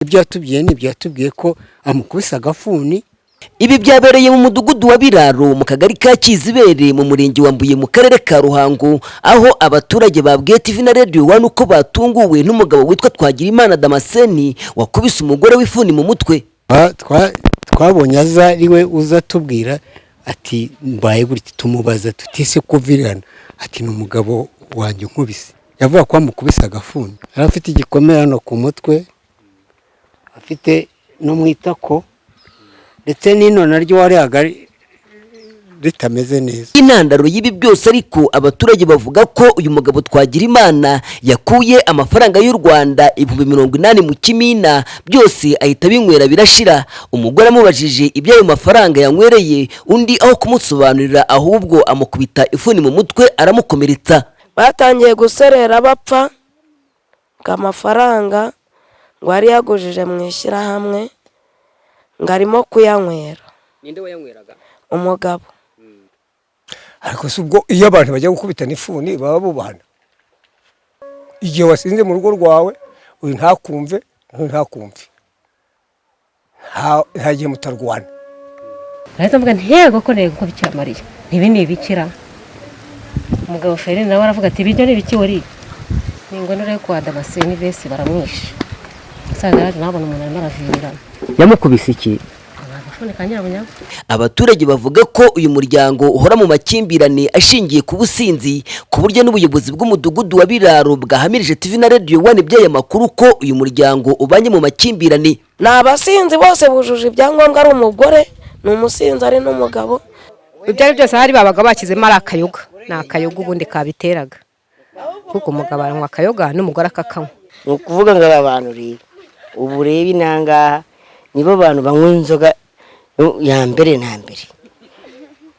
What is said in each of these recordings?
Ibyo yatubwiye ni ibyo yatubwiye ko amukubise agafuni. Ibi byabereye mu mudugudu wa Biraro, mu kagari ka Kizibere, mu murenge wa Mbuye, mu karere ka Ruhango, aho abaturage babwiye TV na Radio One uko batunguwe n'umugabo witwa Twagirimana Damascene wakubise umugore w'ifuni mu mutwe. Twabonye aza ari we uza atubwira ati: "Mbaye gutya." Tumubaza tutise kuvirana, ati: "Ni umugabo wanjye unkubise." Yavuga ko amukubise agafuni. Yari afite igikomere hano ku mutwe, afite no mu itako, ndetse n'ino naryo warebaga ritameze neza. Intandaro y'ibi byose ariko, abaturage bavuga ko uyu mugabo Twagirimana yakuye amafaranga y'u Rwanda 80,000 mu kimina, byose ahita abinywera birashira. Umugore amubajije iby'ayo mafaranga yanywereye, undi aho kumusobanurira ahubwo amukubita ifuni mu mutwe, aramukomeretsa. Batangiye guserera bapfa ngo amafaranga ngo yari yagujije mu ishyirahamwe, ngo arimo kuyanywera. Ninde wayanyweraga? Umugabo. Ariko si ubwo iyo abantu bajya gukubitana ifuni baba bubahana? Igihe wasinze mu rugo rwawe, uyu ntakumve, uyu ntakumve, nta gihe mutarwana. Nahita mvuga nti: "Yego ko ntego ko Bikira Mariya, ntibi ni ibikira." Umugabo Feri nawe aravuga ati: "Ibiryo ni ibiki wariye?" Ni ngo rero kwa Damascene bese baramwishe. Umusaza yaje, nabona umuntu arimo aravirirana. Yamukubise iki? Agafuni ka nyirabunyagwa. Abaturage bavuga ko uyu muryango uhora mu makimbirane ashingiye ku businzi, ku buryo n'ubuyobozi bw'umudugudu wa Biraro bwahamirije TV na Radio One iby'aya makuru ko uyu muryango ubanye mu makimbirane. Ni abasinzi bose, bujuje ibyangombwa, ari umugore ni umusinzi, ari n'umugabo. Ibyo ari byose hari babaga bashyizemo ari akayoga, ni akayoga ubundi kabiteraga, kuko umugabo aranywa akayoga n'umugore akakanywa. Ni ukuvuga ngo aba bantu rero ubu reba inangaha nibo bantu banywa inzoga ya mbere na mbere.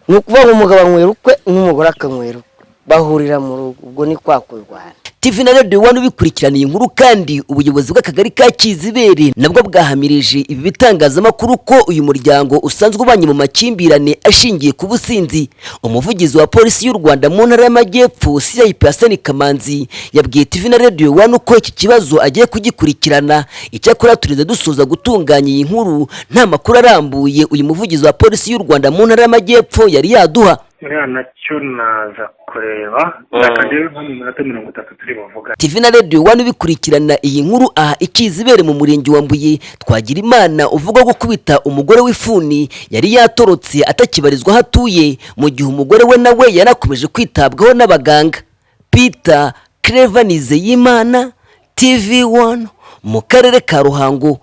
Ni ukuvuga ngo umugabo anywera ukwe n'umugore akanywera ukwe, bahurira mu rugo, ubwo ni kwa kurwana. TV na Radio One bikurikiraniye inkuru kandi, ubuyobozi bw'akagari ka Kizibere nabwo bwahamirije ibi bitangazamakuru ko uyu muryango usanzwe ubanye mu makimbirane ashingiye ku businzi. Umuvugizi wa Polisi y'u Rwanda mu ntara y'Amajyepfo, CIP Hassan Kamanzi, yabwiye TV na Radio One ko iki kibazo agiye kugikurikirana. Icyakora turize dusoza gutunganya iyi nkuru, nta makuru arambuye uyu muvugizi wa Polisi y'u Rwanda mu ntara y'Amajyepfo yari yaduha. Uriya nacyo naza kureba, ndakagera nko mu minota 30 turi buvuga. TV na Radio One bikurikirana iyi nkuru aha ikizibere mu murenge wa Mbuye, Twagirimana uvuga gukubita umugore w'ifuni yari yatorotse, atakibarizwa aho atuye, mu gihe umugore we nawe yarakomeje kwitabwaho n'abaganga. Peter Clever Nizeyimana, TV One, mu karere ka Ruhango.